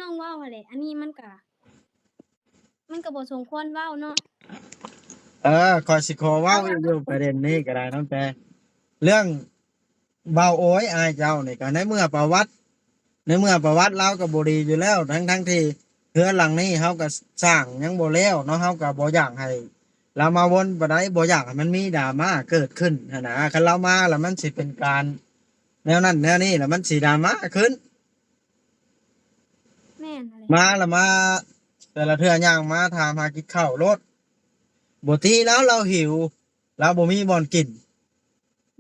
ນ້ອງເວົ້າຫັ້ນແຫຼະ ອັນນີ້ມັນກະ ມັນກະບໍ່ສົມຄວນເວົ້າເນາະ. ເອີ ຂ້ອຍຊິຂໍເວົ້າອີກຢູ່ປະເດັນນີ້ກໍໄດ້ ນ້ອງແຕ່ ເລື່ອງເວົ້າ ໂອ້ຍ ອ້າຍເຈົ້ານີ້ກໍ ໃນເມື່ອປະຫວັດ ໃນເມື່ອປະຫວັດລາວກໍບໍ່ດີຢູ່ແລ້ວ ທັງໆທີ່ເຮືອນຫຼັງນີ້ເຮົາກໍສ້າງຍັງບໍ່ແລ້ວເນາະ ເຮົາກໍບໍ່ຢາກໃຫ້ລາວມາວົນປານໃດ ບໍ່ຢາກໃຫ້ມັນມີດຣາມາເກີດຂຶ້ນຫັ້ນນະ ຄັນລາວມາແລ້ວມັນຊິເປັນການແນວນັ້ນແນວນີ້ ແລ້ວມັນຊິດຣາມາຂຶ້ນ. ແມ່ນຫັ້ນແຫຼະ ມາລະມາ ແຕ່ລະເທື່ອຍ່າງມາຖາມຫາກິນເຂົ້າໂລດ ບໍ່ຕີລາວ ລາວຫິວ ລາວບໍ່ມີບ່ອນກິນ.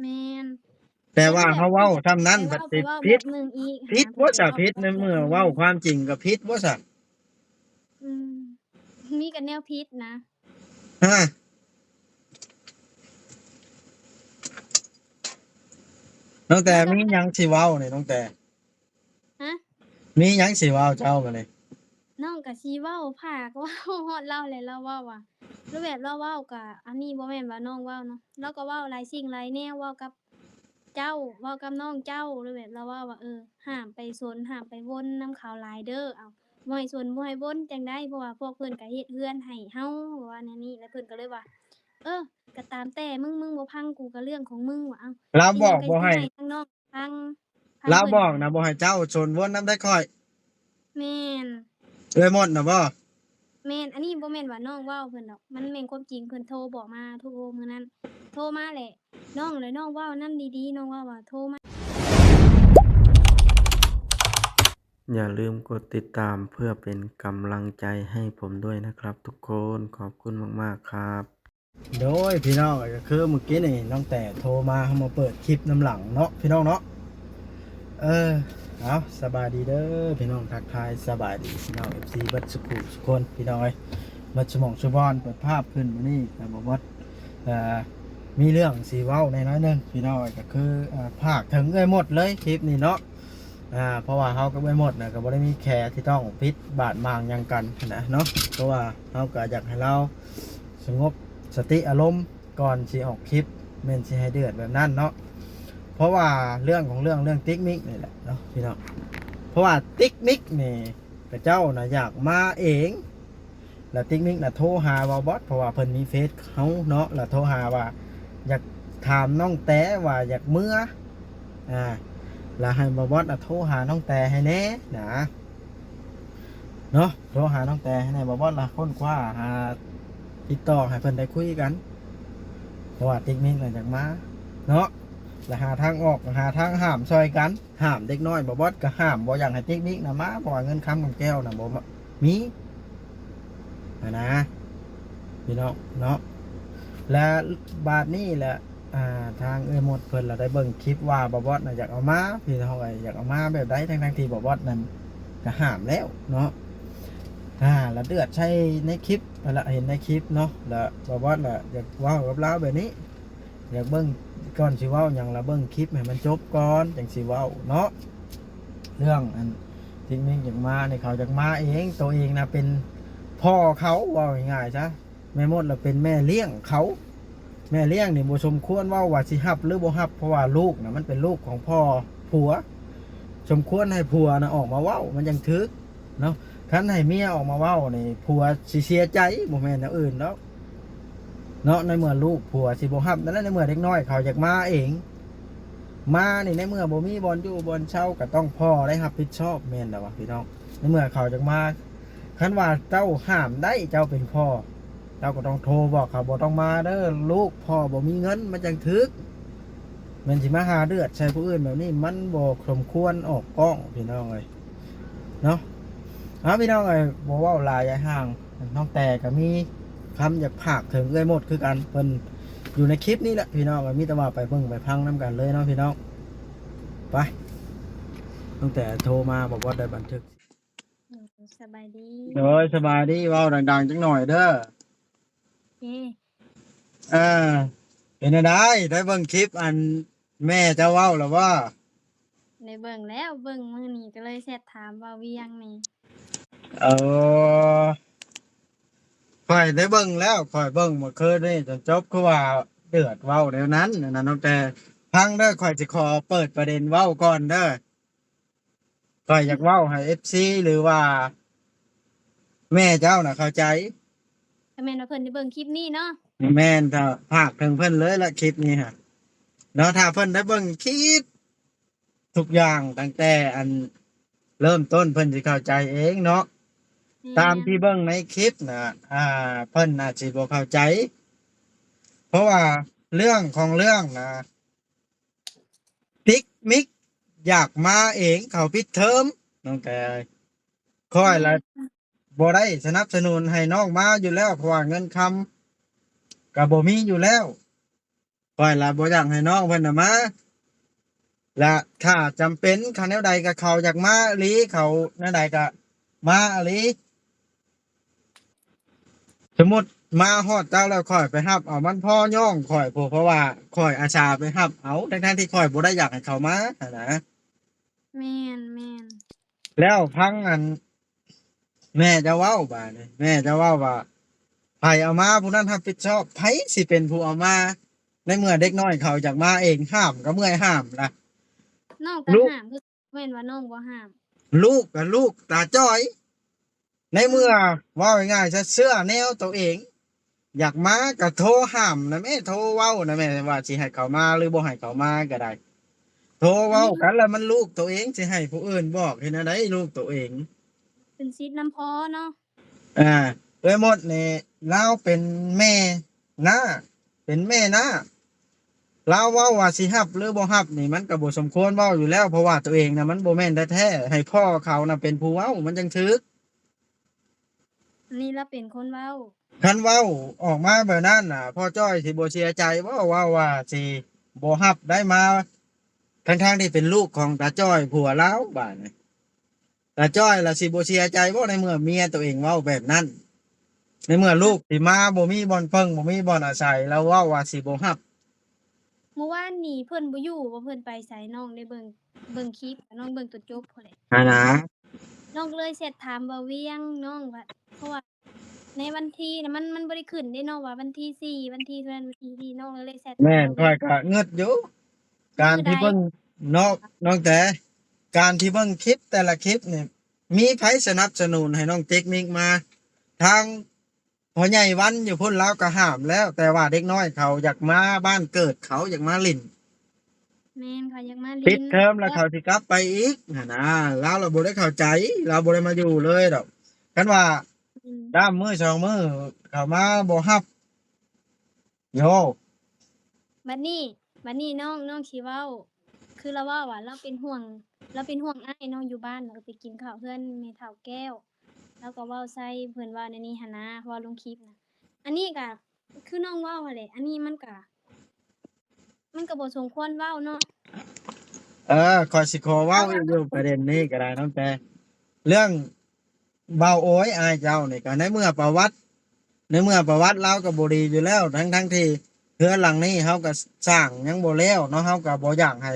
ແມ່ນ ແຕ່ວ່າເຮົາເວົ້າຊ່ຳນັ້ນ ແຕ່ວ່າ ບັດ ໄປເວົ້າແບບໜຶ່ງອີກ ຜິດບໍ່ຊະ? ຜິດໃນເມື່ອເວົ້າຄວາມຈິງກໍຜິດບໍ່ຊະ? ອືມ ມີແຕ່ແນວຜິດນະ. ຮະ ນ້ອງແຕ່ ແລ້ວກໍ ມີຫຍັງຊິເວົ້ານີ້ ນ້ອງແຕ່? ຮະ ມີຫຍັງຊິເວົ້າເຈົ້າບາດນີ້? ນ້ອງກໍຊິເວົ້າ ພາກເວົ້າຮອດລາວແຫຼະ ລາວເວົ້າວ່າ ແບບລາວເວົ້າກໍ ອັນນີ້ບໍ່ແມ່ນວ່ານ້ອງເວົ້າເນາະ ລາວກໍເວົ້າຫຼາຍສິ່ງຫຼາຍແນວ ເວົ້າກັບເຈົ້າ ເວົ້າກັບນ້ອງເຈົ້າ ແບບລາວເວົ້າວ່າ ເອີ ຫ້າມໄປສົນ ຫ້າມໄປວົນນຳເຂົາຫຼາຍເດີ ເອົາ ບໍ່ໃຫ້ສົນບໍ່ໃຫ້ວົນຈັ່ງໃດ ເພາະວ່າພວກເພິ່ນກໍເຮັດເຮືອນໃຫ້ເຮົາ ວ່າແນວນີ້ ແລ້ວເພິ່ນກໍເລີຍວ່າ ເອີ ກໍຕາມແຕ່ມຶງ ມຶງບໍ່ຟັງກູກໍເລື່ອງຂອງມຶງ ວ່າ ເອົ້າ ລາວບອກບໍ່ໃຫ້ ທາງນ້ອງ ທາງ ທາງ ລາວບອກນະ ເພິ່ນ ບໍ່ໃຫ້ເຈົ້າຊົນວົນນຳໄດ້ຂ້ອຍ. ແມ່ນ ເອື້ອຍມົດນະບໍ່? ແມ່ນ ອັນນີ້ບໍ່ແມ່ນວ່ານ້ອງເວົ້າເພິ່ນດອກ ມັນແມ່ນຄວາມຈິງ ເພິ່ນໂທບອກມາທຸກມື້ນັ້ນ ໂທມາແຫຼະ ນ້ອງ ແລ້ວນ້ອງເວົ້ານຳດີໆ ນ້ອງເວົ້າວ່າໂທມາ. ຢ່າລືມກົດຕິດຕາມເພື່ອເປັນກຳລັງໃຈໃຫ້ຜົມດ້ວຍນະຄັບທຸກຄົນ. ຂອບຄຸນມາກໆ ຄັບ. ໂດຍພີ່ນ້ອງ ກໍຄືມື້ກີ້ນີ້ນ້ອງແຕ່ໂທມາ ເຮົາມາເປີດຄລິບນຳຫຼັງເນາະ ພີ່ນ້ອງເນາະ. ເອີ ເອົາ ສະບາຍດີເດີພີ່ນ້ອງ ທັກທາຍສະບາຍດີພີ່ນ້ອງ ເອັຟຊີ ເບິດສຸຂູສຸຄົນ ພີ່ນ້ອງເອີຍ ເບິດສະໝອງສຸບອນ. ເປີດພາບຂຶ້ນມື້ນີ້ກໍບໍ່ ເອີ ມີເລື່ອງຊິເວົ້າແດ່ໜ້ອຍໜຶ່ງ ພີ່ນ້ອງເອີຍ ກໍຄື ເອີ ຝາກເຖິງເອື້ອຍມົດເລີຍຄລິບນີ້ເນາະ. ອ່າ ເພາະວ່າເຮົາກັບເອື້ອຍມົດນະ ກໍບໍ່ໄດ້ມີແຄທີ່ຕ້ອງຜິດບາດໝາງຫຍັງກັນຫັ້ນນະເນາະ ເພາະວ່າເຮົາກໍຢາກໃຫ້ລາວສະຫງົບສະຕິອາລົມກ່ອນຊິອອກຄລິບ ແມ່ນຊິໃຫ້ເດືອດແບບນັ້ນເນາະ. ເພາະວ່າເລື່ອງຂອງເລື່ອງ ເລື່ອງຕິກມິກນີ້ແຫຼະເນາະ ພີ່ນ້ອງ ເພາະວ່າຕິກມິກນີ້ ຂະເຈົ້ານະຢາກມາເອງ ແລ້ວຕິກມິກນະໂທຫາບ່າວບອດ ເພາະວ່າເພິ່ນມີເຟສເຮົາເນາະ ແລ້ວໂທຫາວ່າຢາກຖາມນ້ອງແຕວ່າຢາກເມືອ ອ່າ ແລ້ວໃຫ້ບ່າວບອດນະໂທຫານ້ອງແຕໃຫ້ແດ່ນະ ເນາະ ໂທຫານ້ອງແຕໃຫ້ແດ່ ບ່າວບອດລະຄົ້ນຄວ້າຫາຕິດຕໍ່ໃຫ້ເພິ່ນໄດ້ຄຸຍກັນ ເພາະວ່າຕິກມິກນະຢາກມາເນາະ ແລ້ວຫາທາງອອກ ຫາທາງຫ້າມຊ່ອຍກັນ. ຫ້າມເດັກນ້ອຍ ບ່າວບອດກໍຫ້າມບໍ່ຢາກໃຫ້ຕິກມິກນະມາ ເພາະວ່າເງິນຄຳຄຳແກ້ວນະບໍ່ມີຫັ້ນນະ ພີ່ນ້ອງເນາະ. ແລະບາດນີ້ແຫຼະ ອ່າ ທາງເອື້ອຍມົດເພິ່ນລະໄດ້ເບິ່ງຄລິບວ່າບ່າວບອດນະຢາກເອົາມາ ພີ່ນ້ອງເອີຍ ຢາກເອົາມາແບບໃດ ທັງໆທີ່ບ່າວບອດນັ້ນກໍຫ້າມແລ້ວເນາະ. ອ່າ ລະເດືອດໃສ່ໃນຄລິບ ລະເຫັນໃນຄລິບເນາະ ລະບ່າວບອດລະຢາກເວົ້າກັບລາວແບບນີ້ ຢາກເບິ່ງ ກ່ອນຊິເວົ້າຫຍັງລະເບິ່ງຄລິບໃຫ້ມັນຈົບກ່ອນ ຈັ່ງຊິເວົ້າເນາະ. ເລື່ອງອັນທີ່ມິກຢາກມານີ້ ເຂົາຢາກມາເອງ ໂຕເອງນະເປັນພໍ່ເຂົາ ເວົ້າງ່າຍໆຊະ ແມ່ມົດລະເປັນແມ່ລ້ຽງເຂົາ. ແມ່ລ້ຽງນີ້ບໍ່ສົມຄວນເວົ້າວ່າຊິຮັບຫຼືບໍ່ຮັບ ເພາະວ່າລູກນະມັນເປັນລູກຂອງພໍ່ຜົວ ສົມຄວນໃຫ້ຜົວນະອອກມາເວົ້າ ມັນຈັ່ງຖືກເນາະ. ຄັນໃຫ້ເມຍອອກມາເວົ້ານີ້ ຜົວຊິເສຍໃຈ ບໍ່ແມ່ນແນວອື່ນດອກເນາະ. ໃນເມື່ອລູກຜົວຊິບໍ່ຮັບນັ້ນແຫຼະ ໃນເມື່ອເດັກນ້ອຍເຂົາຢາກມາເອງ ມານີ້ໃນເມື່ອບໍ່ມີບ່ອນຢູ່ບ່ອນເຊົາ ກໍຕ້ອງພໍ່ໄດ້ຮັບຜິດຊອບ ແມ່ນແລ້ວວະພີ່ນ້ອງ. ໃນເມື່ອເຂົາຢາກມາ ຄັນວ່າເຈົ້າຫ້າມໄດ້ ເຈົ້າເປັນພໍ່ ເຈົ້າກໍຕ້ອງໂທບອກເຂົາ ບໍ່ຕ້ອງມາເດີລູກ ພໍ່ບໍ່ມີເງິນ ມັນຈັ່ງຖືກ. ແມ່ນຊິມາຫາເດືອດໃສ່ຜູ້ອື່ນແບບນີ້ ມັນບໍ່ສົມຄວນອອກກ້ອງ ພີ່ນ້ອງເອີຍ. ເນາະ ເອົາ ພີ່ນ້ອງເອີຍ ບໍ່ເວົ້າຫຼາຍຍາຍຫ່າງ ນ້ອງແຕ່ກໍມີຄຳຢາກຝາກເຖິງເອື້ອຍມົດຄືກັນ ເພິ່ນຢູ່ໃນຄລິບນີ້ແຫຼະ ພີ່ນ້ອງເອີຍ. ມີແຕ່ວ່າໄປເບິ່ງໄປຟັງນຳກັນເລີຍເນາະ ພີ່ນ້ອງ. ໄປ ຕັ້ງແຕ່ໂທມາ ບອກວ່າໄດ້ບັນທຶກ ໂດຍ ສະບາຍດີ ໂດຍ ສະບາຍດີ ເວົ້າດັງໆຈັກໜ້ອຍເດີ. ເອີ ເປັນຈັ່ງໃດ ໄດ້ເບິ່ງຄລິບອັນແມ່ເຈົ້າເວົ້າແລ້ວບໍ່? ໄດ້ເບິ່ງແລ້ວ ເບິ່ງມື້ນີ້ກໍເລີຍແຊັດຖາມເວົ້າວຽງນີ້. ເອີ ຂ້ອຍໄດ້ເບິ່ງແລ້ວ ຂ້ອຍເບິ່ງມື້ຄືນນີ້ຈົນຈົບ ຄືວ່າເດືອດເວົ້າແນວນັ້ນ ອັນນັ້ນ ນ້ອງແຕ່ ຟັງເດີ ຂ້ອຍຊິຂໍເປີດປະເດັນເວົ້າກ່ອນເດີ. ຂ້ອຍຢາກເວົ້າໃຫ້ເອັຟຊີ ຫຼືວ່າແມ່ເຈົ້ານະເຂົ້າໃຈ. ກໍແມ່ນວ່າເພິ່ນໄດ້ເບິ່ງຄລິບນີ້ເນາະ. ແມ່ນ ຖ້າຝາກເຖິງເພິ່ນເລີຍລະ ຄລິບນີ້ຫະເນາະ. ຖ້າເພິ່ນໄດ້ເບິ່ງຄລິບທຸກຢ່າງຕັ້ງແຕ່ອັນເລີ່ມຕົ້ນ ເພິ່ນຊິເຂົ້າໃຈເອງເນາະ. ແມ່ນ. ຕາມທີ່ເບິ່ງໃນຄລິບນະ ອ່າ ເພິ່ນອາດຊິບໍ່ເຂົ້າໃຈ ເພາະວ່າເລື່ອງຂອງເລື່ອງນະ ຕິກມິກຢາກມາເອງ ເຂົາປິດເທີມ ນ້ອງແຕ່ ຂ້ອຍລະ ແມ່ນ ບໍ່ໄດ້ສະໜັບສະໜູນໃຫ້ນ້ອງມາຢູ່ແລ້ວ ເພາະວ່າເງິນຄຳກໍບໍ່ມີຢູ່ແລ້ວ ຂ້ອຍລະບໍ່ຢາກໃຫ້ນ້ອງເພິ່ນນະມາ ລະຖ້າຈຳເປັນ ຄັນແນວໃດກໍເຂົາຢາກມາອີ່ຫຼີ ເຂົາແນວໃດກໍມາອີ່ຫຼີ. ສົມມຸດມາຮອດເຈົ້າແລ້ວ ຂ້ອຍໄປຮັບເອົາ ມັນພໍຍ້ອງຂ້ອຍພຸ້ນ ເພາະວ່າຂ້ອຍອາສາໄປຮັບເອົາ ທັງໆທີ່ຂ້ອຍບໍ່ໄດ້ຢາກໃຫ້ເຂົາມາຫັ້ນນະ. ແມ່ນ ແມ່ນ. ແລ້ວຟັງອັນແມ່ເຈົ້າເວົ້າ ບາດນີ້ແມ່ເຈົ້າເວົ້າວ່າ ໃຜເອົາມາຜູ້ນັ້ນຮັບຜິດຊອບ ໃຜຊິເປັນຜູ້ເອົາມາ ໃນເມື່ອເດັກນ້ອຍເຂົາຢາກມາເອງ ຫ້າມກໍເມື່ອຍຫ້າມລະ. ນ້ອງກໍຫ້າມ ຄືແມ່ນວ່ານ້ອງບໍ່ຫ້າມ. ລູກກໍລູກຕາຈ້ອຍ ໃນເມື່ອ ອືມ ເວົ້າງ່າຍໆຊະ ເຊື່ອແນວໂຕເອງ ຢາກມາກໍໂທຫ້າມນະແມ່ ໂທເວົ້ານະແມ່ ວ່າຊິໃຫ້ເຂົາມາ ຫຼືບໍ່ໃຫ້ເຂົາມາກໍໄດ້ ໂທເວົ້າກັນລະ ມັນລູກໂຕເອງ ຊິໃຫ້ຜູ້ອື່ນບອກເຮັດແນວໃດ ລູກໂຕເອງ ເປັນສິດນຳພໍ່ເນາະ. ອ່າ ເອື້ອຍມົດນີ້ລາວເປັນແມ່ນ້າ ເປັນແມ່ນ້າ ລາວເວົ້າວ່າຊິຮັບ ຫຼືບໍ່ຮັບນີ້ ມັນກໍບໍ່ສົມຄວນເວົ້າຢູ່ແລ້ວ ເພາະວ່າໂຕເອງນະມັນບໍ່ແມ່ນແທ້ໆ ໃຫ້ພໍ່ເຂົານະເປັນຜູ້ເວົ້າ ມັນຈັ່ງຖືກ. ອັນນີ້ລະເປັນຄົນເວົ້າ. ຄັນເວົ້າອອກມາແບບນັ້ນນະ ພໍ່ຈ້ອຍຊິບໍ່ເສຍໃຈບໍ່? ເວົ້າວ່າຊິບໍ່ຮັບໄດ້ມາ ທັງໆທີ່ເປັນລູກຂອງຕາຈ້ອຍຜົວລາວ ບາດນີ້ຕາຈ້ອຍລະຊິບໍ່ເສຍໃຈບໍ່? ໃນເມື່ອເມຍໂຕເອງເວົ້າແບບນັ້ນ ໃນເມື່ອລູກຊິມາບໍ່ມີບ່ອນເພິ່ງ ບໍ່ມີບ່ອນອາໄສ ລາວເວົ້າວ່າຊິບໍ່ຮັບ. ມື້ວານນີ້ເພິ່ນບໍ່ຢູ່ບໍ່? ເພິ່ນໄປໃສ? ນ້ອງໄດ້ເບິ່ງ ເບິ່ງຄລິບ ນ້ອງເບິ່ງຈົນຈົບພຸ້ນແຫຼະ ຫັ້ນນະ. ນ້ອງກໍເລີຍແຊັດຖາມບ່າວວຽງ ນ້ອງວ່າ ເພາະວ່າໃນວັນທີນະ ມັນ ມັນບໍ່ໄດ້ຂຶ້ນເດ້ເນາະ ວ່າວັນທີສີ່ ວັນທີເທົ່ານັ້ນ ວັນທີນີ້ ນ້ອງເລີຍແຊັດຖາມ. ແມ່ນ ຂ້ອຍກໍງຶດຢູ່ ການທີ່ເບິ່ງເນາະ ນ້ອງແຕ ການທີ່ເບິ່ງຄລິບແຕ່ລະຄລິບນີ້ ມີໃຜສະໜັບສະໜູນໃຫ້ນ້ອງຕິກມິກມາ? ທາງ ພໍ່ໃຫຍ່ວັນຢູ່ພຸ້ນລາວກໍຫ້າມແລ້ວ ແຕ່ວ່າເດັກນ້ອຍເຂົາຢາກມາບ້ານເກີດເຂົາ ຢາກມາຫຼິ້ນ. ແມ່ນ ເຂົາຢາກມາຫຼິ້ນ ປິດເທີມແລ້ວເຂົາຊິກັບໄປອີກຫັ້ນນະ ລາວລະບໍ່ໄດ້ເຂົ້າໃຈ ລາວບໍ່ໄດ້ມາຢູ່ເລີຍດອກ. ຄັນວ່າ ອືມ ດາມມື້ສອງມື້ເຂົາມາບໍ່ຮັບ ໂຍ ບັດນີ້ ບັດນີ້ນ້ອງ ນ້ອງຊິເວົ້າ ຄືລາວເວົ້າວ່າລາວເປັນຫ່ວງ ລາວເປັນຫ່ວງອ້າຍເນາະ ຢູ່ບ້ານ ລາວກໍໄປກິນເຂົ້າເຮືອນແມ່ເຖົ້າແກ້ວ ລາວກໍເວົ້າໃສ່ເພິ່ນ ເວົ້າແນວນີ້ຫັ້ນນາ ເວົ້າລົງຄລິບນະ. ອັນນີ້ກໍຄືນ້ອງເວົ້າຫັ້ນແຫຼະ ອັນນີ້ມັນກໍ ມັນກໍບໍ່ສົມຄວນເວົ້າເນາະ. ເອີ ຂ້ອຍຊິຂໍເວົ້າອີກຢູ່ປະເດັນນີ້ກໍໄດ້ ນ້ອງແຕ ເລື່ອງ ເວົ້າ ໂອ້ຍ ອ້າຍເຈົ້ານີ້ກໍໃນເມື່ອປະຫວັດ ໃນເມື່ອປະຫວັດລາວກໍບໍ່ດີຢູ່ແລ້ວ ທັງໆທີ່ເຮືອນຫຼັງນີ້ເຮົາກໍສ້າງຍັງບໍ່ແລ້ວເນາະ ເຮົາກໍບໍ່ຢາກໃຫ້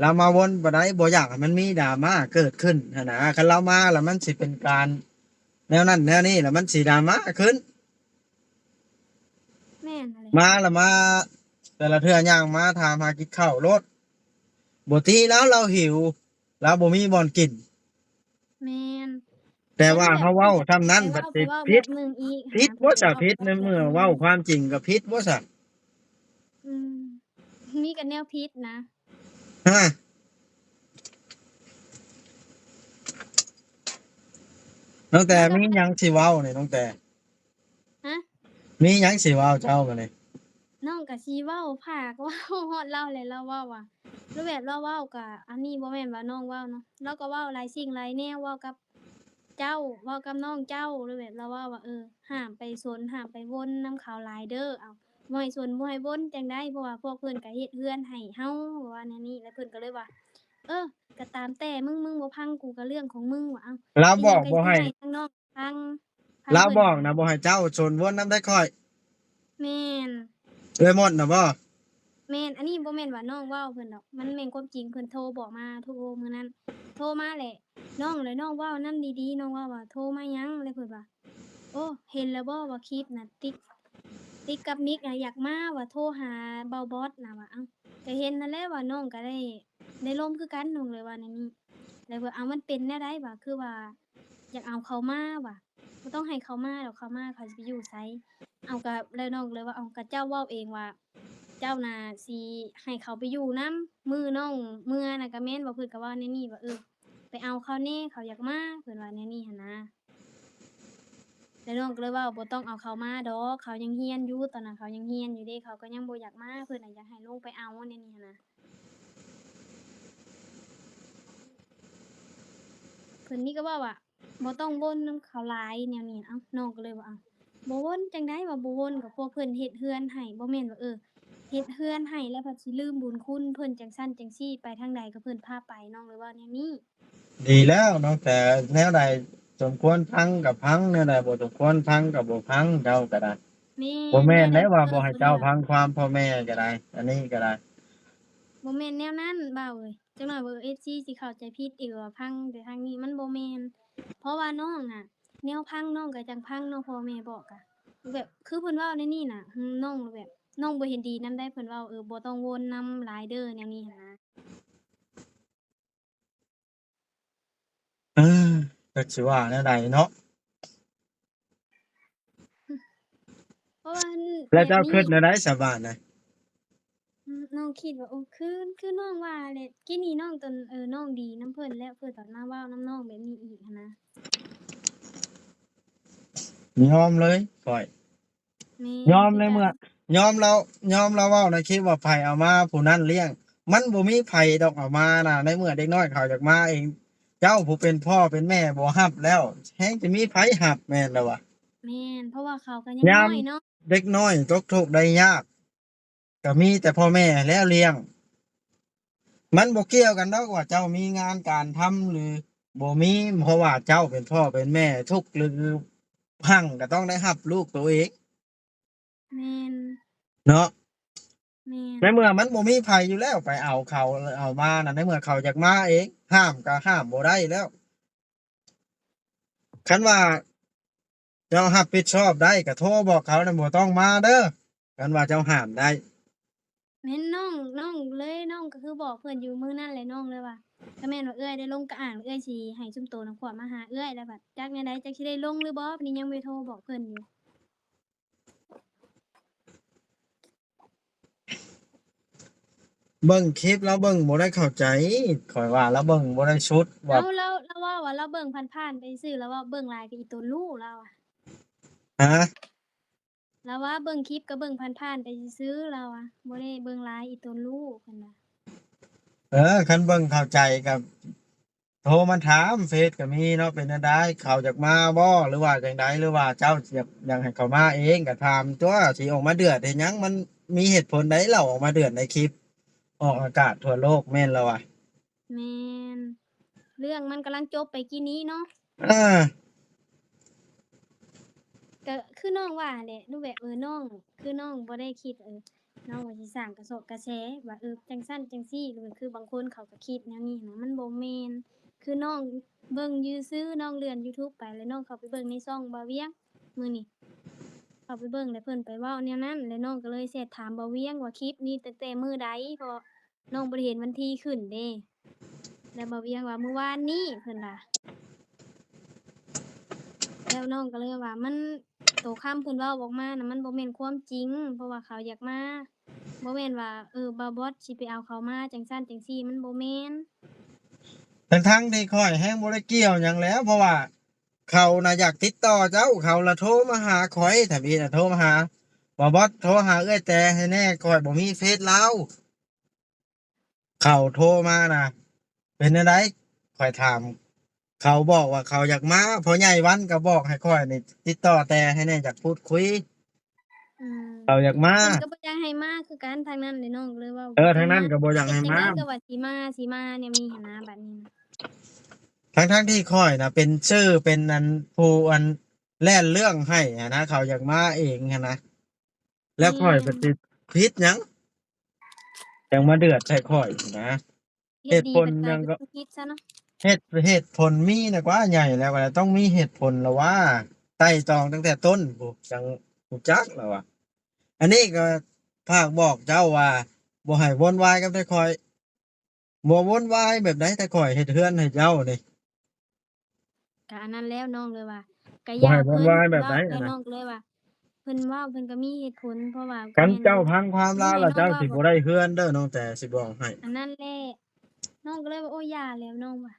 ລາວມາວົນປານໃດ ບໍ່ຢາກໃຫ້ມັນມີດຣາມາເກີດຂຶ້ນຫັ້ນນະ. ຄັນລາວມາລະມັນຊິເປັນການແນວນັ້ນແນວນີ້ ລະມັນຊິດຣາມາຂຶ້ນ. ແມ່ນຫັ້ນແຫຼະ ມາລະມາ ແຕ່ລະເທື່ອຍ່າງມາຖາມຫາກິນເຂົ້າໂລດ ບໍ່ຕີລາວ ລາວຫິວ ລາວບໍ່ມີບ່ອນກິນ. ແມ່ນ ແຕ່ວ່າເຮົາເວົ້າຊ່ຳນັ້ນ ແຕ່ວ່າ ບັດຊິ ເວົ້າແບບໜຶ່ງອີກ ຜິດບໍ່ຊະ? ຜິດໃນເມື່ອເວົ້າຄວາມຈິງກໍຜິດບໍ່ຊະ? ອືມ ມີແຕ່ແນວຜິດນະ ຮະ ນ້ອງແຕ ມີຫຍັງຊິເວົ້ານີ້ ນ້ອງແຕ? ຮະ ມີຫຍັງຊິເວົ້າເຈົ້າບາດນີ້? ນ້ອງກະຊິເວົ້າ ພາກເວົ້າຮອດລາວແຫຼະ ລາວເວົ້າວ່າ ລາວແບບລາວເວົ້າກະ ອັນນີ້ບໍ່ແມ່ນວ່ານ້ອງເວົ້າເນາະ ລາວກໍເວົ້າຫຼາຍສິ່ງຫຼາຍແນວ ເວົ້າກັບເຈົ້າ ເວົ້າກັບນ້ອງເຈົ້າ ລາວແບບລາວເວົ້າວ່າ ເອີ ຫ້າມໄປຊົນ ຫ້າມໄປວົນນຳເຂົາຫຼາຍເດີ້ ເອົາ ບໍ່ໃຫ້ຊົນບໍ່ໃຫ້ວົນຈັ່ງໃດ ເພາະວ່າພວກເພິ່ນກະເຮັດເຮືອນໃຫ້ເຮົາ ວ່າແນວນີ້ ແລ້ວເພິ່ນກໍເລີຍວ່າ ເອີ ກະຕາມແຕ່ມຶງ ມຶງບໍ່ຟັງກູກະເລື່ອງຂອງມຶງ ວ່າ ເອົ້າ ລາວບອກບໍ່ໃຫ້ ເປັນຫຍັງກໍຊິໃຫ້ທາງນ້ອງ ທາງ ທາງ ລາວບອກນະ ບໍ່ໃຫ້ເຈົ້າຊົນວົນນຳໄດ້ຂ້ອຍ. ແມ່ນ ເອື້ອຍມົດນະບໍ່? ແມ່ນ ອັນນີ້ບໍ່ແມ່ນວ່ານ້ອງເວົ້າເພິ່ນດອກ ມັນແມ່ນຄວາມຈິງ ເພິ່ນໂທບອກມາ ໂທມື້ນັ້ນ ໂທມາແຫຼະ ນ້ອງ ແລ້ວນ້ອງເວົ້ານຳດີໆ ນ້ອງເວົ້າວ່າ ໂທມາຫຍັງ ແລ້ວເພິ່ນວ່າ ໂອ້ ເຫັນແລ້ວບໍ່ວ່າຄລິບນະ ຕິກ ຕິກກັບມິກນະ ຢາກມາວ່າ ໂທຫາເບົາບອດນະວ່າ ເອົ້າ ກະເຫັນຫັ້ນແຫຼະວ່ານ້ອງກະໄດ້ ໄດ້ລົມຄືກັນ ນ້ອງເລີຍວ່າແນວນີ້. ແລ້ວວ່າ ເອົາ ມັນເປັນແນວໃດວະ ຄືວ່າຢາກເອົາເຂົາມາວະ ບໍ່ຕ້ອງໃຫ້ເຂົາມາດອກ ເຂົາມາເຂົາຊິໄປຢູ່ໃສ? ເອົາ ກະ ແລ້ວນ້ອງກໍເລີຍວ່າ ເອົາ ກະເຈົ້າເວົ້າເອງວ່າ ເຈົ້ານະຊິໃຫ້ເຂົາໄປຢູ່ນຳ ມື້ນ້ອງເມືອນະ ກະແມ່ນວ່າ ເພິ່ນກໍເວົ້າແນວນີ້ວ່າ ເອີ ໄປເອົາເຂົາແດ່ ເຂົາຢາກມາ ເພິ່ນວ່າແນວນີ້ຫັ້ນນະ. ແລ້ວນ້ອງກໍເລີຍເວົ້າ ບໍ່ຕ້ອງເອົາເຂົາມາດອກ ເຂົາຍັງຮຽນຢູ່ ຕອນນັ້ນເຂົາຍັງຮຽນຢູ່ເດ້ ເຂົາກໍຍັງບໍ່ຢາກມາ ເພິ່ນນະຢາກໃຫ້ລົງໄປເອົາແນວນີ້ຫັ້ນນະ. ເພິ່ນນີ້ກໍເວົ້າວ່າ ບໍ່ຕ້ອງວົນນຳເຂົາຫຼາຍແນວນີ້ ເອົ້າ ນ້ອງກໍເລີຍວ່າ ເອົ້າ ບໍ່ວົນຈັ່ງໃດວ່າ ບໍ່ວົນ ກໍພວກເພິ່ນເຮັດເຮືອນໃຫ້ ບໍ່ແມ່ນວ່າ ເອີ ເຮັດເຮືອນໃຫ້ແລ້ວພັດຊິລືມບຸນຄຸນເພິ່ນ ຈັ່ງຊັ້ນຈັ່ງຊີ້ ໄປທາງໃດກໍເພິ່ນພາໄປ ນ້ອງເລີຍເວົ້າແນວນີ້. ດີແລ້ວເນາະ ແຕ່ແນວໃດສົມຄວນພັງກໍພັງ ແນວໃດບໍ່ສົມຄວນພັງກໍບໍ່ພັງ ເຈົ້າກໍໄດ້. ແມ່ນ ບໍ່ແມ່ນໄດ້ວ່າບໍ່ໃຫ້ເຈົ້າພັງຄວາມພໍ່ແມ່ກໍໄດ້ ອັນນີ້ກໍໄດ້ ບໍ່ແມ່ນແນວນັ້ນບ່າວເອີຍ ຈັກໜ້ອຍວ່າເອັຟຊີຊິເຂົ້າໃຈຜິດອີກວ່າພັງແຕ່ທາງນີ້ ມັນບໍ່ແມ່ນ ເພາະວ່ານ້ອງນະ ແນວພັງນ້ອງກໍຈັ່ງພັງເນາະ ພໍ່ແມ່ບອກກະ ແບບຄືເພິ່ນເວົ້າແນວນີ້ນະ ນ້ອງແບບ ນ້ອງບໍ່ເຫັນດີນຳໃດ ເພິ່ນເວົ້າ ເອີ ບໍ່ຕ້ອງວົນນຳຫຼາຍເດີ ແນວນີ້ຫັ້ນນະ. ເອີ ຈັກຊິວ່າແນວໃດເນາະ ເພາະວ່າ ແລ້ວເຈົ້າຄິດແນວໃດສະບາດນະ? ອືມ ນ້ອງຄິດວ່າ ໂອ້ ຄື ຄືນ້ອງວ່າແຫຼະ ກີ້ນີ້ນ້ອງຕົນ ເອີ ນ້ອງດີນຳເພິ່ນແລ້ວ ເພິ່ນກໍມາເວົ້ານຳນ້ອງແບບນີ້ອີກຫັ້ນນະ. ຍອມເລີຍຂ້ອຍ ແມ່ນ ຍອມໃນເມື່ອ ຍອມລາວ ຍອມລາວເວົ້າໃນຄລິບວ່າໃຜເອົາມາຜູ້ນັ້ນລ້ຽງ ມັນບໍ່ມີໃຜດອກເອົາມານະ ໃນເມື່ອເດັກນ້ອຍເຂົາຢາກມາເອງ ເຈົ້າຜູ້ເປັນພໍ່ເປັນແມ່ບໍ່ຮັບແລ້ວ ແຮງຈະມີໃຜຮັບ ແມ່ນແລ້ວວະ. ແມ່ນ ເພາະວ່າເຂົາກໍຍັງນ້ອຍເນາະ ຍາມເດັກນ້ອຍຕົກທຸກໄດ້ຍາກ ກໍມີແຕ່ພໍ່ແມ່ແລ້ວລ້ຽງ ມັນບໍ່ກ່ຽວກັນດອກວ່າເຈົ້າມີງານການທຳ ຫຼື ບໍ່ມີ ເພາະວ່າເຈົ້າເປັນພໍ່ເປັນແມ່ ທຸກຫຼືຮັ່ງກໍຕ້ອງໄດ້ຮັບລູກໂຕເອງ. ແມ່ນ ເນາະ ແມ່ນ ໃນເມື່ອມັນບໍ່ມີໃຜຢູ່ແລ້ວໄປເອົາເຂົາ ເອົາມານະ ໃນເມື່ອເຂົາຢາກມາເອງ ຫ້າມກໍຫ້າມບໍ່ໄດ້ແລ້ວ. ຄັນວ່າເຈົ້າຮັບຜິດຊອບໄດ້ກໍໂທບອກເຂົານະ ບໍ່ຕ້ອງມາເດີ ຄັນວ່າເຈົ້າຫ້າມໄດ້. ແມ່ນນ້ອງ ນ້ອງເລີຍ ນ້ອງກໍຄືບອກເພິ່ນຢູ່ມື້ນັ້ນແຫຼະ ນ້ອງເລີຍວ່າ ຖ້າແມ່ນວ່າເອື້ອຍໄດ້ລົງກະອ່າງ ເອື້ອຍຊິໃຫ້ຊຸມໂຕນຳຂວດມາຫາເອື້ອຍ ແລ້ວບັດຈັກແນວໃດ ຈັກຊິໄດ້ລົງຫຼືບໍ່ ນີ້ຍັງໄປໂທບອກເພິ່ນຢູ່. ເບິ່ງຄລິບລາວເບິ່ງບໍ່ໄດ້ເຂົ້າໃຈ ຂ້ອຍວ່າລາວເບິ່ງບໍ່ໄດ້ສຸດວ່າ ເອົ້າ ລາວ ລາວເວົ້າວ່າລາວເບິ່ງຜ່ານໆໄປຊື່ ລາວເວົ້າເບິ່ງຫຼາຍກໍອີຕົນລູກລາວອະ ຮະ? ລາວວ່າເບິ່ງຄລິບກໍເບິ່ງຜ່ານໆໄປຊື່ໆ ລາວວ່າບໍ່ໄດ້ເບິ່ງຫຼາຍ ອີຕົນລູກ ເພິ່ນວ່າ. ເອີ ຄັນເບິ່ງເຂົ້າໃຈກໍ ໂທມາຖາມເຟສກໍມີເນາະ ເປັນແນວໃດ ເຂົາຢາກມາບໍ່ ຫຼືວ່າຈັ່ງໃດ ຫຼືວ່າເຈົ້າຢາກ ຢາກໃຫ້ເຂົາມາເອງ ກໍຖາມຕົວະ ຊິອອກມາເດືອດເຮັດຫຍັງ ມັນມີເຫດຜົນໃດ ລາວອອກມາເດືອດໃນຄລິບ ອອກອາກາດທົ່ວໂລກ ແມ່ນລະວະ. ແມ່ນ ເລື່ອງມັນກຳລັງຈົບໄປກີ້ນີ້ເນາະ. ເອີ ກໍຄືນ້ອງວ່າແຫຼະ ໜູແບບ ເອີ ນ້ອງ ຄືນ້ອງບໍ່ໄດ້ຄິດ ເອີ ນ້ອງວ່າຊິສ້າງກະເຊາະກະແສວ່າ ເອີ ຈັ່ງຊັ້ນຈັ່ງຊີ້ ຫຼືຄືບາງຄົນເຂົາກໍຄິດແນວນີ້ຫັ້ນນະ ມັນບໍ່ແມ່ນ. ຄືນ້ອງເບິ່ງຢູ່ຊື່ ນ້ອງເລື່ອນຢູທູບໄປ ແລ້ວນ້ອງເຂົ້າໄປເບິ່ງໃນຊ່ອງບ່າວວຽງມື້ນີ້ ເຂົ້າໄປເບິ່ງ ແລ້ວເພິ່ນໄປເວົ້າແນວນັ້ນ ແລ້ວນ້ອງກໍເລີຍແຊັດຖາມບ່າວວຽງວ່າ ຄລິບນີ້ຕັ້ງແຕ່ມື້ໃດ ເພາະ ນ້ອງບໍ່ໄດ້ເຫັນວັນທີຂຶ້ນເດ້ ແລ້ວບ່າວວຽງວ່າມື້ວານນີ້ ເພິ່ນວ່າ ແລ້ວນ້ອງກໍເລີຍວ່າ ມັນ ໂຕຄຳເພິ່ນເວົ້າອອກມານະ ມັນບໍ່ແມ່ນຄວາມຈິງ ເພາະວ່າເຂົາຢາກມາ ບໍ່ແມ່ນວ່າ ເອີ ບ່າວບອດຊິໄປເອົາເຂົາມາ ຈັ່ງຊັ້ນຈັ່ງຊີ້ ມັນບໍ່ແມ່ນ. ທັງໆທີ່ຂ້ອຍແຮງບໍ່ໄດ້ກ່ຽວຫຍັງແຫຼະ ເພາະວ່າເຂົານະຢາກຕິດຕໍ່ເຈົ້າ ເຂົາລະໂທມາຫາຂ້ອຍ ທຳອິດນະໂທມາຫາ ບ່າວບອດ ໂທຫາເອື້ອຍແຕໃຫ້ແດ່ ຂ້ອຍບໍ່ມີເຟສລາວ. ເຂົາໂທມານະ ເປັນແນວໃດ ຂ້ອຍຖາມ ເຂົາບອກວ່າເຂົາຢາກມາ ພໍ່ໃຫຍ່ວັນກໍບອກໃຫ້ຂ້ອຍນີ້ ຕິດຕໍ່ແຕ່ໃຫ້ແດ່ ຢາກພູດຄຸຍ ອືມ ເຂົາຢາກມາ ເພິ່ນກໍບໍ່ຢາກໃຫ້ມາຄືກັນ ທາງນັ້ນເດ້ ນ້ອງກໍເລີຍເວົ້າ ເອີ ທາງນັ້ນກໍບໍ່ຢາກໃຫ້ມາ ເຮັດຈັ່ງໃດກໍວ່າຊິມາ ຊິມາແນວນີ້ຫັ້ນນະ ບັດນີ້ນະ ທັງໆທີ່ຂ້ອຍນະເປັນຊື່ ເປັນອັນ ຜູ້ອັນແລ່ນເລື່ອງໃຫ້ຫັ້ນນະ ເຂົາຢາກມາເອງຫັ້ນນະ. ແລ້ວຂ້ອຍ ແມ່ນ ກໍຊິຜິດຫຍັງ ຈັ່ງມາເດືອດໃສ່ຂ້ອຍນະ ເຫດຜົນຫຍັງກໍຜິດຊະເນາະ ເຫດ ເຫດຜົນມີນະກວ່າ ໃຫຍ່ແລ້ວກໍຕ້ອງມີເຫດຜົນລະວ່າ ໄຕ່ຕອງຕັ້ງແຕ່ຕົ້ນພຸ້ນ ຈັ່ງຮູ້ຈັກລະວ່າ. ອັນນີ້ກໍຝາກບອກເຈົ້າວ່າ ບໍ່ໃຫ້ວຸ່ນວາຍກັບແຕ່ຂ້ອຍ ບໍ່ວຸ້ນວາຍແບບໃດ ແຕ່ຂ້ອຍເຮັດເຮືອນໃຫ້ເຈົ້ານີ້. ກະອັນນັ້ນແລ້ວ ນ້ອງເລີຍວ່າ ກະ ບໍ່ໃຫ້ ຢ່າ ເພິ່ນ ວຸ້ນວາຍແບບໃດ ເວົ້າ ແລ້ວ ອັນນັ້ນ ນ້ອງກໍເລີຍວ່າ ເພິ່ນເວົ້າ ເພິ່ນກໍມີເຫດຜົນ ເພາະວ່າ ຄັນເຈົ້າຟັງຄວາມລາວແລ້ວ ເຈົ້າຊິບໍ່ໄດ້ເຮືອນເດີ ນ້ອງແຕ່ ຊິບອກໃຫ້. ອັນນັ້ນແຫຼະ ນ້ອງກໍເລີຍວ່າ ໂອ້ຍ ຢ່າແລ້ວ ນ້ອງວ່າ.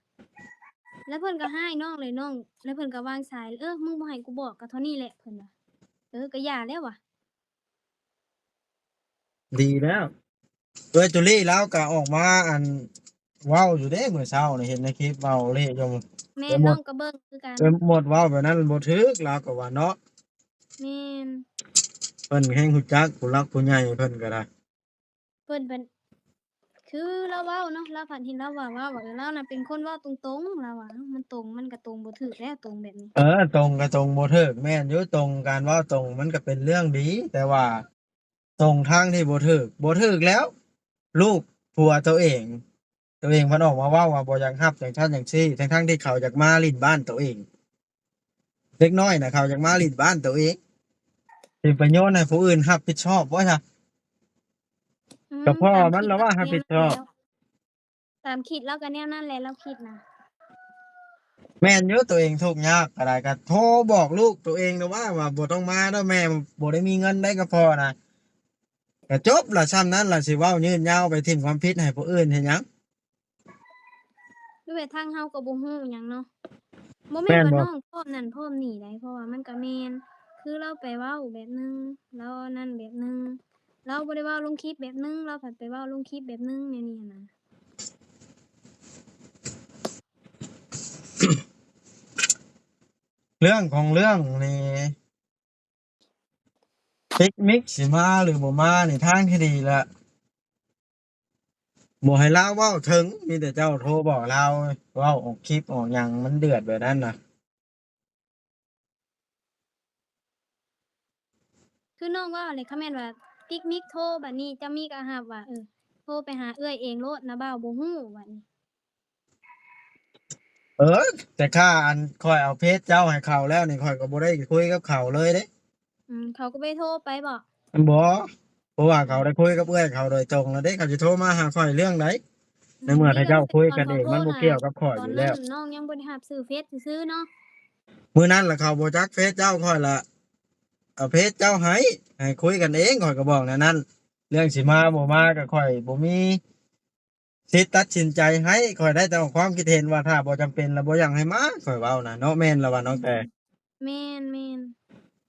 ແລ້ວເພິ່ນກໍຮ້າຍນ້ອງເລີຍ ນ້ອງ ແລ້ວເພິ່ນກໍວາງສາຍ ເອີ ມຶງບໍ່ໃຫ້ກູບອກ ກໍເທົ່ານີ້ແຫຼະ ເພິ່ນວ່າ. ເອີ ກໍຢ່າແລ້ວວ່າ. ດີແລ້ວ ເອື້ອຍຈູລີລາວກໍອອກມາ ອັນ ເວົ້າຢູ່ເດ້ ມື້ເຊົ້ານີ້ເຫັນໃນຄລິບເວົ້າເລະຢູ່. ແມ່ນ ນ້ອງກໍເບິ່ງຄືກັນ. ເອື້ອຍມົດເວົ້າແບບນັ້ນບໍ່ຖືກ ລາວກໍວ່າເນາະ. ແມ່ນ ເພິ່ນແຮ່ງຮູ້ຈັກຜູ້ຫຼັກຜູ້ໃຫຍ່ເພິ່ນກໍໄດ້. ເພິ່ນ ເພິ່ນ ຄືລາວເວົ້າເນາະ ລາວພັດເຫັນລາວວ່າ ເວົ້າວ່າ ເອີ ລາວນະເປັນຄົນເວົ້າຕົງໆ ລາວວ່າ ເອີ ມັນຕົງ ມັນກໍຕົງ ບໍ່ຖືກແລ້ວ ຕົງແບບນີ້. ເອີ ຕົງກໍຕົງ ບໍ່ຖືກ ແມ່ນຢູ່ ຕົງ ການເວົ້າຕົງມັນກໍເປັນເລື່ອງດີ ແຕ່ວ່າຕົງທາງທີ່ບໍ່ຖືກ ບໍ່ຖືກແລ້ວ ລູກຜົວໂຕເອງ ໂຕເອງພັດອອກມາເວົ້າວ່າບໍ່ຢາກຮັບ ຈັ່ງຊັ້ນຈັ່ງຊີ້ ທັງໆທີ່ເຂົາຢາກມາຫຼິ້ນບ້ານໂຕເອງ. ເດັກນ້ອຍນະ ເຂົາຢາກມາຫຼິ້ນບ້ານໂຕເອງ ຊິໄປໂຍນໃຫ້ຜູ້ອື່ນຮັບຜິດຊອບບໍ່ຊະ? ອືມ ກໍພໍ່ມັນລະວ່າຮັບຜິດຊອບ. ຕາມຄິດລາວກໍແນວນັ້ນແຫຼະ ລາວຄິດນະ. ແມ່ນຢູ່ ໂຕເອງທຸກຍາກກໍໄດ້ ກໍໂທບອກລູກໂຕເອງນະວ່າ ວ່າບໍ່ຕ້ອງມາເດີ ແມ່ບໍ່ໄດ້ມີເງິນໄດ໋ກັບພໍ່ນະ. ກະຈົບລະ ຊ່ຳນັ້ນລະ ຊິເວົ້າຍືດຍາວໄປຖິ້ມຄວາມຜິດໃຫ້ຜູ້ອື່ນເຮັດຫຍັງ? ຫຼືວ່າທາງເຮົາກໍບໍ່ຮູ້ຫຍັງເນາະ. ບໍ່ແມ່ນວ່າ ແມ່ນບໍ່ ນ້ອງພ້ອມນັ້ນພ້ອມນີ້ໃດ໋ ເພາະວ່າມັນກະແມ່ນ ຄືລາວໄປເວົ້າແບບໜຶ່ງ ລາວນັ້ນແບບໜຶ່ງ ລາວບໍ່ໄດ້ເວົ້າລົງຄລິບແບບໜຶ່ງ ລາວພັດໄປເວົ້າລົງຄລິບແບບໜຶ່ງ ແນວນີ້ຫັ້ນນະ. ເລື່ອງຂອງເລື່ອງນີ້ ຕິກມິກຊິມາຫຼືບໍ່ມານີ້ ທາງທີ່ດີລະ ບໍ່ໃຫ້ລາວເວົ້າເຖິງ ມີແຕ່ເຈົ້າໂທບອກລາວ ເວົ້າອອກຄລິບອອກຫຍັງ ມັນເດືອດແບບນັ້ນນະ. ຄືນ້ອງເວົ້າແຫຼະ ຄັນແມ່ນວ່າຕິກມິກໂທ ບາດນີ້ເຈົ້າມີກໍຮັບວ່າ ເອີ ໂທໄປຫາເອື້ອຍເອງໂລດນະ ບ່າວບໍ່ຮູ້ ບາດນີ້. ເອີ ແຕ່ຂ້າ ອັນ ຂ້ອຍເອົາເຟສເຈົ້າໃຫ້ເຂົາແລ້ວນີ້ ຂ້ອຍກໍບໍ່ໄດ້ຄຸຍກັບເຂົາເລີຍເດ້. ອືມ ເຂົາກໍບໍ່ໄດ້ໂທໄປບໍ? ບໍ່ ເພາະວ່າເຂົາໄດ້ຄຸຍກັບເອື້ອຍເຂົາໂດຍຕົງແລ້ວເດ້ ເຂົາຊິໂທມາຫາຂ້ອຍເລື່ອງໃດ? ໃນເມື່ອຖ້າເຈົ້າຄຸຍກັນເອງ ມັນບໍ່ກ່ຽວກັບຂ້ອຍຢູ່ແລ້ວ. ຕອນນັ້ນນ້ອງຍັງບໍ່ໄດ້ຮັບຊື່ເຟສຊື່ໆເນາະ. ມື້ນັ້ນລະເຂົາບໍ່ຈັກເຟສເຈົ້າ ຂ້ອຍລະເອົາເຟສເຈົ້າໃຫ້ ໃຫ້ຄຸຍກັນເອງ ຂ້ອຍກໍບອກແນວນັ້ນ. ເລື່ອງຊິມາບໍ່ມາກໍຂ້ອຍບໍ່ມີ ສິດຕັດສິນໃຈໃຫ້ ຂ້ອຍໄດ້ແຕ່ອອກຄວາມຄິດເຫັນວ່າຖ້າບໍ່ຈຳເປັນລະບໍ່ຢາກໃຫ້ມາ ຂ້ອຍເວົ້ານະເນາະ ແມ່ນລະວ່ານ້ອງແຕ່. ແມ່ນ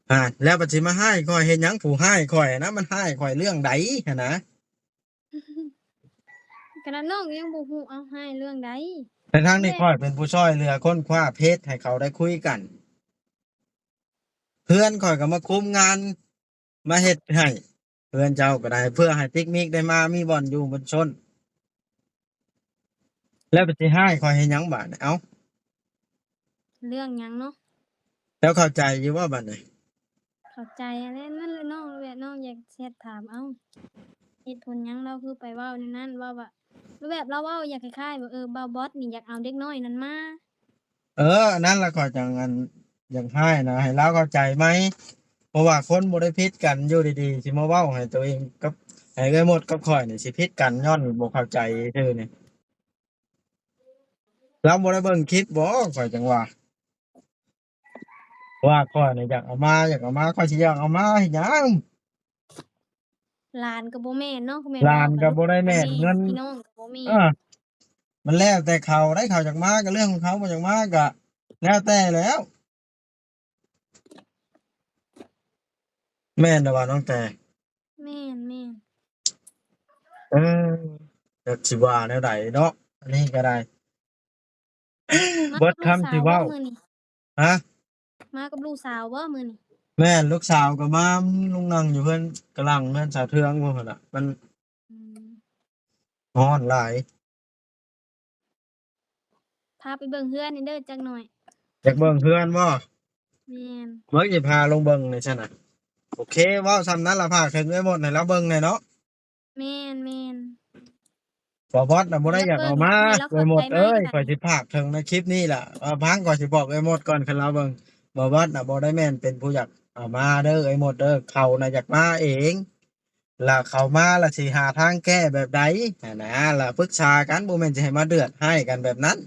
ໆ. ຫາ ແລ້ວບັດຊິມາຮ້າຍຂ້ອຍເຮັດຫຍັງ? ຜູ້ຮ້າຍຂ້ອຍນະ ມັນຮ້າຍຂ້ອຍເລື່ອງໃດຫັ້ນນະ? ຂະໜາດນ້ອງຍັງບໍ່ຮູ້ ເອົາ ຮ້າຍເລື່ອງໃດ? ແຕ່ທັງນີ້ຂ້ອຍເປັນຜູ້ຊ່ອຍເຫຼືອຄົ້ນຄວ້າເພຈໃຫ້ເຂົາໄດ້ຄຸຍກັນ ເພື່ອນຂ້ອຍກໍມາຄຸມງານ ມາເຮັດໃຫ້ເຮືອນເຈົ້າກໍໄດ້ ເພື່ອໃຫ້ຕິກມິກໄດ້ມາມີບ່ອນຢູ່ບ່ອນຊົນ. ແລ້ວໄປຊິຮ້າຍຂ້ອຍເຮັດຫຍັງບາດນີ້? ເອົ້າ ເລື່ອງຫຍັງເນາະ? ເຈົ້າເຂົ້າໃຈຢູ່ບໍ່ບາດນີ້? ເຂົ້າໃຈແລ້ວ ນັ້ນແຫຼະນ້ອງ ແບບນ້ອງຢາກແຊັດຖາມ ເອົ້າ ເຫດຜົນຫຍັງລາວຄືໄປເວົ້າແນວນັ້ນ? ເວົ້າວ່າ ແບບລາວເວົ້າຢາກຄ້າຍໆວ່າ ເອີ ບ່າວບອດນີ້ຢາກເອົາເດັກນ້ອຍນັ້ນມາ. ເອີ ອັນນັ້ນລະຂ້ອຍຈັ່ງ ອັນ ຢາກຮ້າຍນະ ໃຫ້ລາວເຂົ້າໃຈໃໝ່ ເພາະວ່າຄົນບໍ່ໄດ້ຜິດກັນ ຢູ່ດີໆຊິມາເວົ້າໃຫ້ໂຕເອງກັບ ໃຫ້ເອື້ອຍມົດກັບຂ້ອຍນີ້ຊິຜິດກັນ ຍ້ອນບໍ່ເຂົ້າໃຈຊື່ນີ້. ລາວບໍ່ໄດ້ເບິ່ງຄລິບບໍ? ຂ້ອຍຈັ່ງວ່າ ວ່າຂ້ອຍນີ້ຢາກເອົາມາ ຢາກເອົາມາ ຂ້ອຍຊິຢາກເອົາມາເຮັດຫຍັງ? ຫຼານກໍບໍ່ແມ່ນເນາະ ແມ່ນ ຫຼານກໍບໍ່ໄດ້ແມ່ນ ເງິນ ພີ່ນ້ອງກໍບໍ່ມີ. ເອີ ມັນແລ້ວແຕ່ເຂົາໄດ໋ ເຂົາຢາກມາກໍເລື່ອງຂອງເຂົາ ບໍ່ຢາກມາກໍແລ້ວແຕ່ແລ້ວ. ແມ່ນແລ້ວວ່ານ້ອງແຕ່. ແມ່ນໆ. ເອີ ຈັກຊິວ່າແນວໃດເນາະ ອັນນີ້ກໍໄດ້. ເບິດຄຳຊິເວົ້າ. ຮະ? ມາກັບລູກສາວບໍ່ມື້ນີ້? ແມ່ນ ລູກສາວກໍມາ ລຸງນັ່ງຢູ່ເຮືອນກະຫຼັງເຮືອນສາວເທືອງພຸ້ນນະ ມັນ ອືມ ຮ້ອນຫຼາຍ. ພາໄປເບິ່ງເຮືອນແດ່ເດີຈັກໜ້ອຍ. ຢາກເບິ່ງເຮືອນບໍ່? ແມ່ນ. ເບິ່ງ ຊິພາລົງເບິ່ງໃນຊັ້ນນະ. ໂອເຄ ເວົ້າຊ່ຳນັ້ນລະ ພາກເຖິງໄອ້ມົດໃຫ້ລາວເບິ່ງແດ່ເນາະ. ແມ່ນໆ. ບໍ່ ບອດນະບໍ່ໄດ້ຢາກເອົາມາ ເອື້ອຍມົດເອີຍ ຂ້ອຍຊິພາກເຖິງໃນຄລິບນີ້ລະ ເອີ ຟັງ ຂ້ອຍຊິບອກເອື້ອຍມົດກ່ອນ ຄັນລາວເບິ່ງ. ບໍ່ ບອດນະບໍ່ໄດ້ແມ່ນເປັນຜູ້ຢາກເອົາມາເດີ ເອື້ອຍມົດເດີ ເຂົານະຢາກມາເອງ. ລະເຂົາມາລະຊິຫາທາງແກ້ແບບໃດຫັ້ນນະ ລະປຶກສາກັນ ບໍ່ແມ່ນຊິໃຫ້ມາເດືອດຮ້າຍກັນແບບນັ້ນ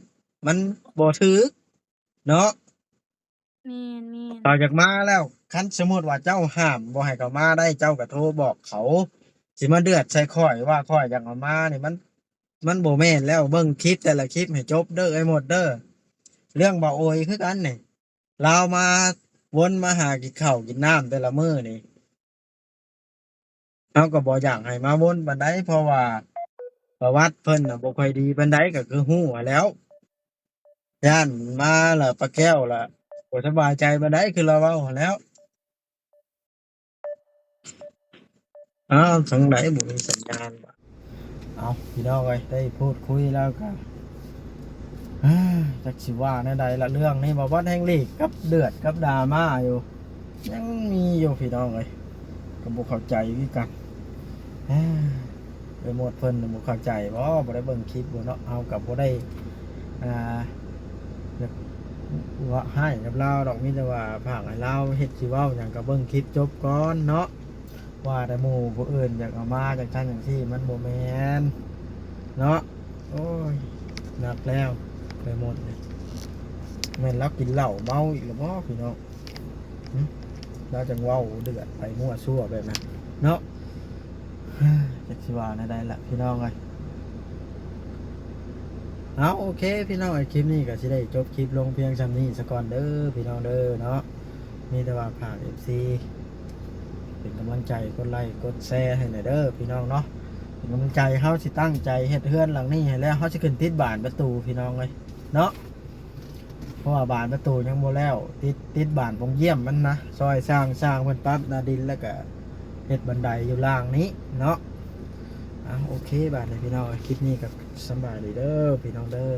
ມັນບໍ່ຖືກເນາະ. ແມ່ນໆ ເຂົາຢາກມາແລ້ວ ຄັນສົມມຸດວ່າເຈົ້າຫ້າມບໍ່ໃຫ້ເຂົາມາໄດ້ ເຈົ້າກໍໂທບອກເຂົາ ຊິມາເດືອດໃສ່ຂ້ອຍວ່າຂ້ອຍຢາກເອົາມານີ້ ມັນ ມັນບໍ່ແມ່ນແລ້ວ. ເບິ່ງຄລິບແຕ່ລະຄລິບໃຫ້ຈົບເດີ ອ້າຍມົດເດີ. ເລື່ອງບ່າວໂອຍຄືກັນນີ້ ລາວມາວົນມາຫາກິນເຂົ້າກິນນ້ຳແຕ່ລະມື້ນີ້ ເຮົາກໍບໍ່ຢາກໃຫ້ມາວົນປານໃດ ເພາະວ່າປະຫວັດເພິ່ນນະບໍ່ຄ່ອຍດີປານໃດ ກໍຄືຮູ້ຫັ້ນແຫຼ້ວ. ຢ້ານມາລະປາແກ້ວລະບໍ່ສະບາຍໃຈປານໃດ ຄືລາວເວົ້າຫັ້ນແຫຼ້ວ. ອ້າວ ທາງໃດບໍ່ມີສັນຍານວະ? ເອົາ ພີ່ນ້ອງເອີຍ ໄດ້ພູດຄຸຍແລ້ວກໍ ຈັກຊິວ່າແນວໃດລະ ເລື່ອງນີ້ ບ່າວວັດແຮ່ງຫຼີກກັບເດືອດກັບດຣາມາຢູ່ ຍັງມີຢູ່ພີ່ນ້ອງເອີຍ ກໍບໍ່ເຂົ້າໃຈຄືກັນ. ເອີຍ ໝົດເພິ່ນບໍ່ເຂົ້າໃຈບໍ່ ບໍ່ໄດ້ເບິ່ງຄລິບບໍ່ເນາະ. ເຮົາກໍບໍ່ໄດ້ ອ່າ ຢາກເວົ້າຮ້າຍກັບລາວດອກ ມີແຕ່ວ່າຝາກໃຫ້ລາວເຮັດຊິເວົ້າຫຍັງກໍເບິ່ງຄລິບຈົບກ່ອນເນາະ. ວ່າແຕ່ໝູ່ຜູ້ອື່ນຢາກເອົາມາຈັ່ງຊັ້ນຈັ່ງຊີ້ ມັນບໍ່ແມ່ນເນາະ. ໂອ້ຍ ໜັກແລ້ວໄປໝົດນີ້ ແມ່ນລາວກິນເຫຼົ້າເມົາອີກແລ້ວບໍ່ພີ່ນ້ອງ? ຫຶ ລາວຈັ່ງເວົ້າເດືອດໄປມົ້ວຊົ່ວແບບນັ້ນເນາະ. ຈັກຊິວ່າແນວໃດລະພີ່ນ້ອງເອີຍ. ເອົາ ໂອເຄພີ່ນ້ອງເອີຍ ຄລິບນີ້ກໍຊິໄດ້ຈົບຄລິບລົງພຽງຊ່ຳນີ້ສາກ່ອນເດີພີ່ນ້ອງເດີເນາະ. ມີແຕ່ວ່າຝາກເອັຟຊີເປັນກຳລັງໃຈ ກົດໄລກົດແຊໃຫ້ແດ່ເດີພີ່ນ້ອງເນາະ. ເປັນກຳລັງໃຈ ເຮົາຊິຕັ້ງໃຈເຮັດເຮືອນຫຼັງນີ້ໃຫ້ແລ້ວ ເຮົາຊິຂຶ້ນຕິດບານປະຕູພີ່ນ້ອງເອີຍເນາະ. ເພາະວ່າບານປະຕູຍັງບໍ່ແລ້ວ ຕິດ ຕິດບານປ່ອງຢ້ຽມມັນນະ ຊ່ອຍຊ່າງ ຊ່າງເພິ່ນປັບໜ້າດິນ ແລ້ວກະເຮັດບັນໄດຢູ່ລ່າງນີ້ເນາະ. ເອົາ ໂອເຄ ບາດນີ້ພີ່ນ້ອງ ຄລິບນີ້ກໍສຳບາຍດີເດີພີ່ນ້ອງເດີ.